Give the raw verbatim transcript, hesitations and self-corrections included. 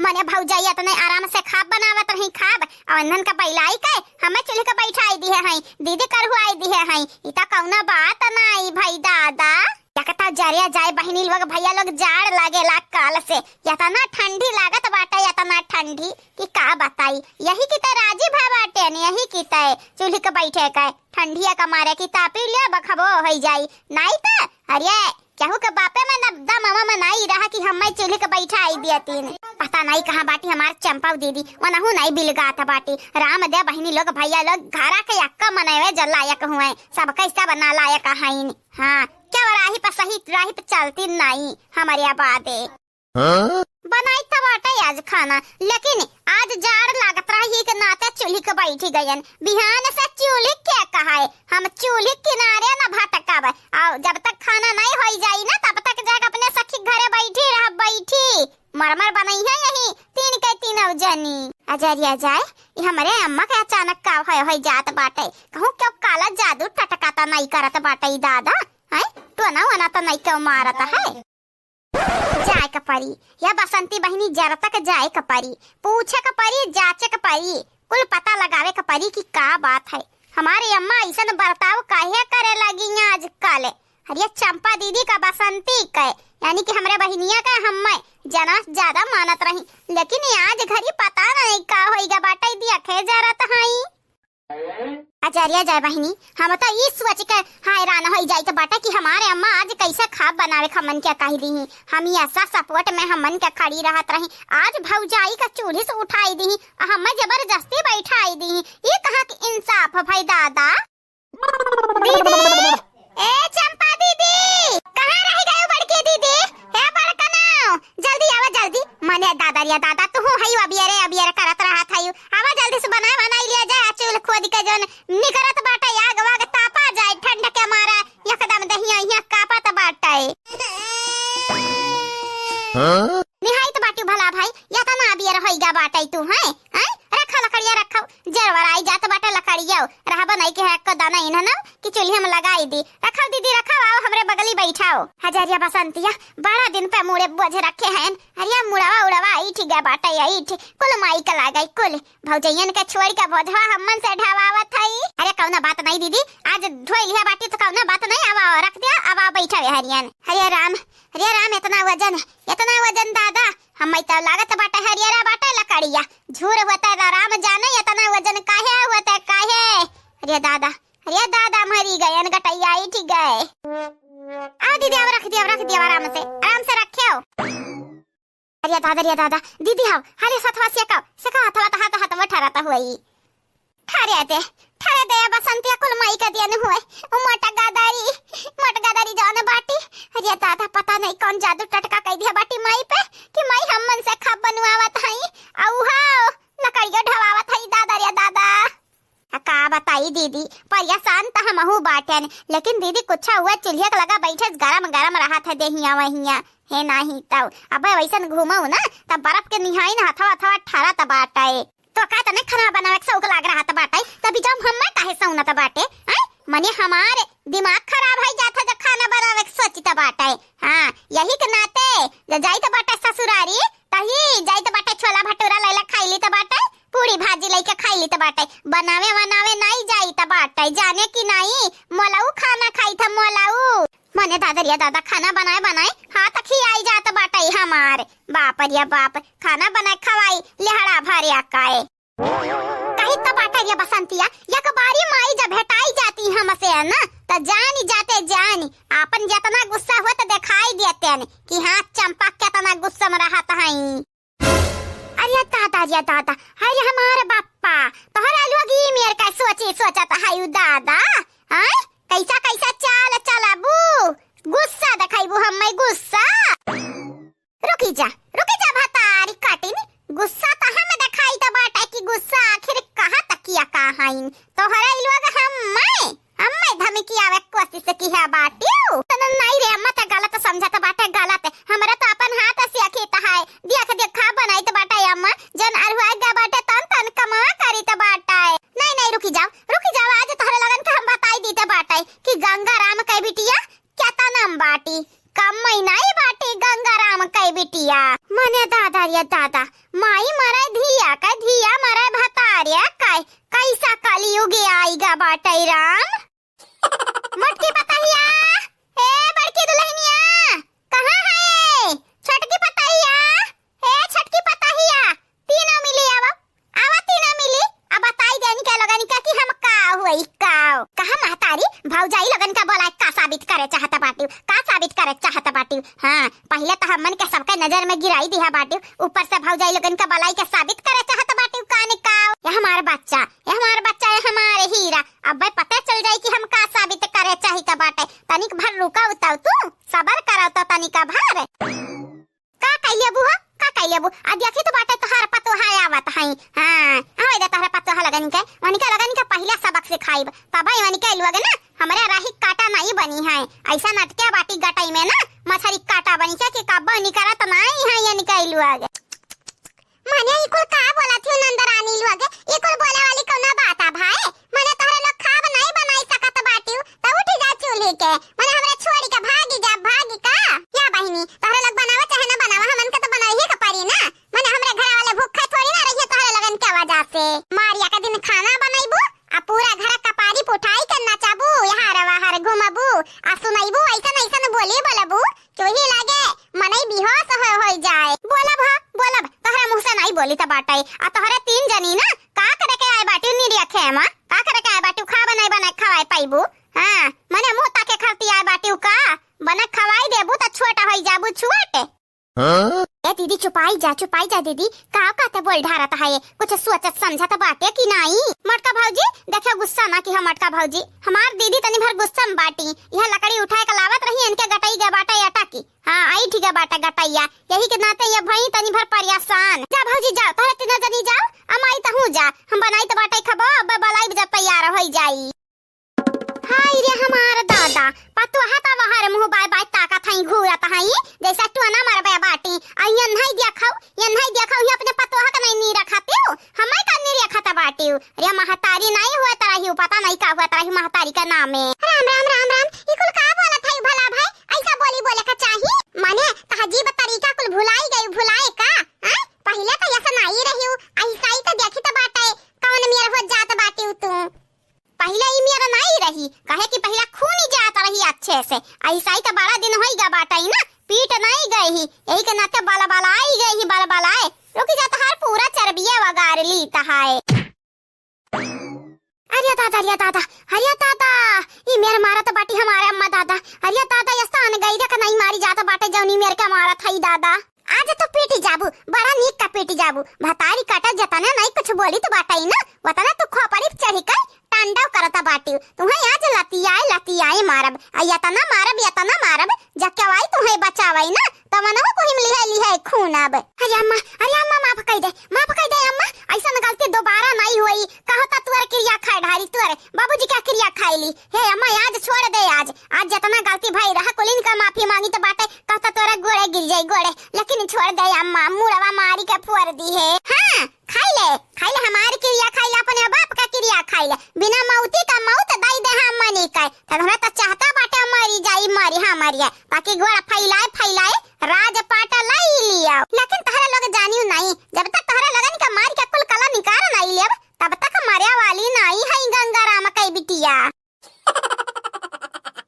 मने भौजाई एतने आराम से खाब बनावत रही खाब, अउ इन्हन का बैलाई के हमें चूल्ही के बैठाई दिहे हई, दीदी करहुआई दिहे हई। ई त कउनो बात नाई भई दादा। एक त जरिया जाए बहिनी लोग, भइया लोग, जाड़ लागेला काल से, एतना ठंडी लागत बाटे, एतना ठंडी कि का बताई। यही की त राजी भा बाटे न, यही की त चूल्ही के बैठे के, ठंडिया के मारे की तापी ले बखबो होइ जाई। नाई त अरे केहू के बापे में न दम अमा में नाई रहा कि हम्मे चूल्ही के बैठाई दियतीन। पता नाई कहाँ बाटी हमार चंपा दीदी, वनहु नाई बिलगात बाटी। राम दे बहिनी लोग, भइया लोग, घरा के यक्का मनवे जो लायक हुए, सब कैसा बना लायक हईन। हाँ, क्या राही पे सही राही पे चलती नाई हमारे आबादे। हाँ? बनाई त बाटे आज खाना, लेकिन आज जाड़ लागत रही के नाते चूल्ही के बैठी गयन। बिहान से चूल्ही के कहाए, हम चूल्ही किनारे न भटकब। अउ जब तक खाना नहीं होई जाई ना, तब तक जाके अपने सखी घरे बैठी रह, बैठी। मरमर बनई है यही तीन के तीनों जनी। अजरिया जाए, ई हमरे अम्मा के अचानक का होय, होई जात बाटे। कहूँ क्यों काला जादू टटका त नहीं करत बाटे ई दादा, हैं? टोना वोना त नहीं क्यों मारत है? जाए के परी, या बसंती बहिनी जरा तक जाए के परी, पूछे के परी, जांचे के परी, कुल पता लगावे के परी कि का बात है। हमारे अम्मा ऐसन बर्ताव काहे करे लगी आजकल? अरे चंपा दीदी का बसंती के, यानी कि हमरे बहिनिया के हम्मे जना ज्यादा मानत रही, लेकिन आज घरी पता नहीं का होइगा बाटे, देखे जरत हई। अजरिया जाए बहिनी, हम तो ई सोच के हैरान होई जाइत बाटे कि हमारे अम्मा आज कैसे खाब बनावे के हमन के कही दीही। हम ई ऐसा सपोर्ट में हमन के खड़ी रहत रही, आज भौजाई का चूल्ही से उठाई दीही, आ हमें जबरदस्ती बैठाई दीही। ई कहाँ के इंसाफ भई दादा? दीदी, ए चंपा दीदी, कहाँ रह गयो बड़की दीदी? हे बड़कनाओ, जल्दी आवा जल्दी। मने दादा रे दादा, तू हई अबियरे अबियरे करत रहत हई। आवा जल्दी से बना बनाई लिया जाए, चूल खोद के जोन निकरत बाटे आग वाग तापा जाए, ठंड के मारा एकदम दहिया हिया कापत बाटे। हाँ? निहाइत बाटू भला भाई, एतना अबियर होइगा बाटे तू, हैं? हैं? रखा लकड़िया रखा, जरवराई जात बाटे लकड़िया, रहबा नहीं के है एको दाना इन्हन कि चूल्ही में लगाई दी। रखा दीदी रखा, आओ हमरे बगली बैठाओ। हजरिया बसंतिया, बड़ा दिन पे मुड़े बोझ रखे हैं, अरे मुड़वा उड़वा ईठ गया बाटे, ईठ कुल माई का लागई कुल। भौजैयन के छोड़ के बोझवा हमन से ढवावत हई। अरे कौनो बात नहीं दीदी, आज ढोई लिहा बाटी तो कौनो बात नहीं, आवा रख दिया, आवा बैठा वे हरियन। हरे राम, हरे राम, इतना वजन, इतना वजन दादा, हम्मे तो लागत बाटे हरियरा बाटे लकड़िया, झूर होता है राम जाने इतना वजन काहे होता है, काहे? अरे दादा, अरे दादा, मरी गयन गटैया, ईठ गए। आओ दीदी, आओ रख दिया, रख दिया आराम से, आराम से रखे हो। अरे दादा, अरे दादा, दीदी हाव, हरे सथवा सेका, सेका हथवा त हाथ, हाथ में ठरत हुई। ठरे दे, ठरे दे, बसंतिया कुल माई का दियन हुए। उ मोटा गादारी, मोटा गादारी जौन बाटी। अरे दादा, पता नहीं कौन जादू टटका कई दिया बाटी माई पे, कि माई हमन से खाब बनवावत हई। आऊ हाव, लकड़िया ढवावत हई दादा रे दादा। आ का बताई दीदी, परेशान त हमहू बाटेन, लेकिन दीदी कुछ हुआ चूल्हे के लगा बैठे गरम गरम रहत है देहिया वहिया। हे नाही तब, अब वैसन घूमऊ ना, तब बर्फ के निहाई ना हथवा हथवा ठरत बाटे। तो का तने खाना बनावे के शौक लाग रहत बाटे, तभी जब हम्मे काहे सौनत बाटे, हैं? मने हमार दिमाग खराब है जात है जब खाना बनावे के सोचित बाटे। हाँ, यही के नाते जब जाइत बाटे ससुरारी, तही जाइत बाटे छोला भटूरा लैला खाई लीत बाटे, पूरी भाजी लैके खाई लीत बाटे, बनावे वनावे नाई जाइत बाटे, जाने की नाई, मोलाऊ खाना खाई था मोलाऊ। मने दादा रे दादा, खाना बनाए बनाए हाथ खियाई जात बाटे हमार। बाप रे बाप, खाना बनाए खवाई लेहड़ा भरे काए। कही त बाटे रे बसंतिया, एक बारी माई जब भेटाई जाती हमसे न, त जानी जाते जानी, आपन जितना गुस्सा हुआ त दिखाई देते न कि हाँ चंपा कितना गुस्सा में रहत हई। अरे दादा रे दादा, अरे हमारे बापा, तोहरा लोग ई मेर का सोची सोचत हई दादा, हैं? कैसा कैसा चाल चलाबू, गुस्सा दिखाईबू हम्मे गुस्सा। रुकी जा, रुकी जा भतारी कटिन, गुस्सा त हम दिखाई त बाटे कि गुस्सा आखिर कहाँ तकिया का हईन। तोहरा ई लोग हम्मे, हम्मे धमकी आवे कोशिश किहा बाटियो। तन नहीं रे अम्मा, त गलत समझत बाटे, गलत। हमरा त अपन हाथ से अखित है। देख देख खा बनाइत बाटे अम्मा, जन अरुआ गा बाटे तन तन कमवा करित बाटे। नहीं नहीं रुकी जाओ, रुकी जाओ, आज तोहरे लोगन के हम बताई दीते बाटे कि गंगा राम के बिटिया केतना बाटी, कम नहीं बाटी गंगा राम के बिटिया। मने दादा रे दादा, माई मरे धिया का, धिया मरे भतारे का, कैसा कलयुग आइगा बाटे राम। मोटकी पतहिया, ए बड़की दुल्हनिया, कहाँ है? छोटकी पतहिया, ए छोटकी पतहिया, तीनों मिली आवा, आवा तीनों मिली। अब बताई देनी के लोगन का कि हम का हुई का। कहा महतारी, भौजाई लोगन का बोला का साबित करे चाहत बाटिउ, का साबित करे चाहत बाटिउ? हाँ, पहिले तो हमन के सबके नजर में गिराई दिहा बाटिउ, ऊपर से भौजाई लोगन का बलाई के साबित करे चाहत बाटिउ काने का। ये हमार बच्चा, ये हमार बच्चा, ये हमार हीरा। अब्बे पते चल जाई कि हम का साबित करे चाहित बाटे। तनिक भर रुका उताऊ तू, सबर करा उताऊ तनिक भर। का कइले बू हो? का कइले बू? आ देखी तो बाटे तोहार पतोहा आवत हई। हाँ, आवे दे तोहरा पतोहा लगन के, वनिका लगन के पहिले सबक सिखाइब। तबे वनिका लोग ना हमरे राही काटा नाई बनी है। ऐसा नटके बाटी गटई में ना मछरी काटा बनी है कि कब्बो निकरत नाई है ये निकल लोग। मने ई कुल का बोलत हिउ नंदरानी लोग? ई कुल बोले वाली कौनो बात आ भाई? मने तोहरे लोग खाब नाई बनाई सकत बाटिउ, त उठ जा चूल्ही के। मने हमरा छोड़ी के भागी जा, भागी का? या बहिनी, तोहरे लोग बनावा चाहे ना बनावा, हमन के तो बनाइए के पड़ी ना। मने हमरे घर वाले भूखे थोड़ी ना रहिए तोहरे लोगन के वजह से। मारिया के दिन खाना बनैबू, आ पूरा घर कपारी पुठाई के नचाबू, यहाँ रवा हर घुमबू, आ सुनैबू ऐसन ऐसन बोली बोलबू, चूही लागे, मनई बेहोश हो, होई जाए। बोलब ह, बोलब, तोहरे मुँह से नाई बोली त बाटई। आ तोहरे तीन जनी ना, का करे के आए बाटी निरिया खेमा? का करे के आए बाटी? खाब नाई बनाए खवाए पाइबू? हाँ, मने मुँह ताके खरती आए बाटी का? बना खवाई देबू त छोटा होई जाबू छुआटे। हाँ? ए दीदी, चुपाई जा, चुपाई जा दीदी, का का ते बोल ढारत है? कुछ सोचत समझत बाटे कि नाई? मटका भौजी, देखो गुस्सा ना कि हम मटका भौजी, हमार दीदी तनी भर गुस्सा में बाटी। यह लकड़ी उठाए के लावत रही, इनके गटई गए बाटे अटा की। हाँ, आई ठीक है बाटे गटैया, यही के नाते ये भई तनी भर परेशान। जा भौजी जाओ, तोहरे तीनों जनी जाओ, अमाई तहूँ जा, हम बनाई त बाटे खबो, अब बलाई जब तैयार होई जाई। हाय रे हमार दादा, पतोहा त बाहर मुँह बाय बाय ताकत हई, घूरत हई, जैसे टोना मरबे बाटी। आ यन्हई देखौ, यन्हई देखौ, ही अपने पतोहा के नहीं नी रखतिउ, हमें का नी रखत बाटिउ। रे महतारी नहीं हुआ तरह ही, पता नहीं का हुआ तरह ही महतारी का नाम है। राम राम राम राम, ई कुल का बोलत हई भला भाई? ऐसा बोली बोले का चाही? माने तहजीब तरीका कुल भुलाई गई, भुलाए का? हाँ? पहिले तो ऐसा नहीं रही, ऐसा ही तो देखी तो बाटे, कौन मेर हो जात बाटिउ तू। पहिले ई मेर नाई रही, काहे कि पहिले खून जात रही अच्छे से। ऐसा ही तो बड़ा दिन होई गा बाटई ना, पीट नाई गए ही, यही के नाते बलबलाई गए ही, बलबलाए। रुकी जा, तोहार पूरा चर्बिया वगार ली तहाए। अरे दादा, अरे दादा, अरे दादा, ई मेर मारत बाटी हमारे अम्मा दादा। अरे दादा, ये स्थान गई रे का नहीं मारी जात बाटे जौनी मेर के मारत हई दादा। आज तो पीटी जाबू, बड़ा नीक का पीटी जाबू। भतारी काटा जतना नहीं कुछ बोली तो बाटई ना, वतना तू खोपड़ी पे चढ़ी के तांडव करता बाटी। तुम्हें आज लतियाए लतियाए मारब, आ यतना मारब, यतना मारब, जक्के वाई तुम्हें बचावई ना, तमनवा कोहिम लिहे लिहे खून अब। अरे अम्मा, अरे अम्मा, माफ कई दे, माफ कई दे अम्मा, ऐसन गलती दोबारा नहीं होई। कहो तो तुअर किरिया खाए ढारी, तुअर बाबूजी का किरिया खाई ली। हे अम्मा, आज छोड़ दे, आज, आज जतना गलती भाई रहा कुलिन का माफी मांगी तो बाटे, कहो तो तोरा गोड़े गिर जाई गोड़े, लेकिन छोड़ दे अम्मा, मुड़वा मारी के फोड़ दी है। हाँ, खाई ले, खाई ले हमार किरिया, खाई ले अपने बाप का किरिया, खाई ले। बिना मौती का मौत दई दे हम मनी के। तब हमरा तो चाहता बाटे मरी जाई, मरी, हाँ, मरिया। ताकि गोड़ फैलाए, फैलाए राजपाट लाई लिया। लेकिन तहरा लोग जानियो नहीं, जब तक तहरा लोगन के मार के कुल कला निकार नहीं लेब, तब तक मरे वाली नहीं है गंगाराम के बिटिया।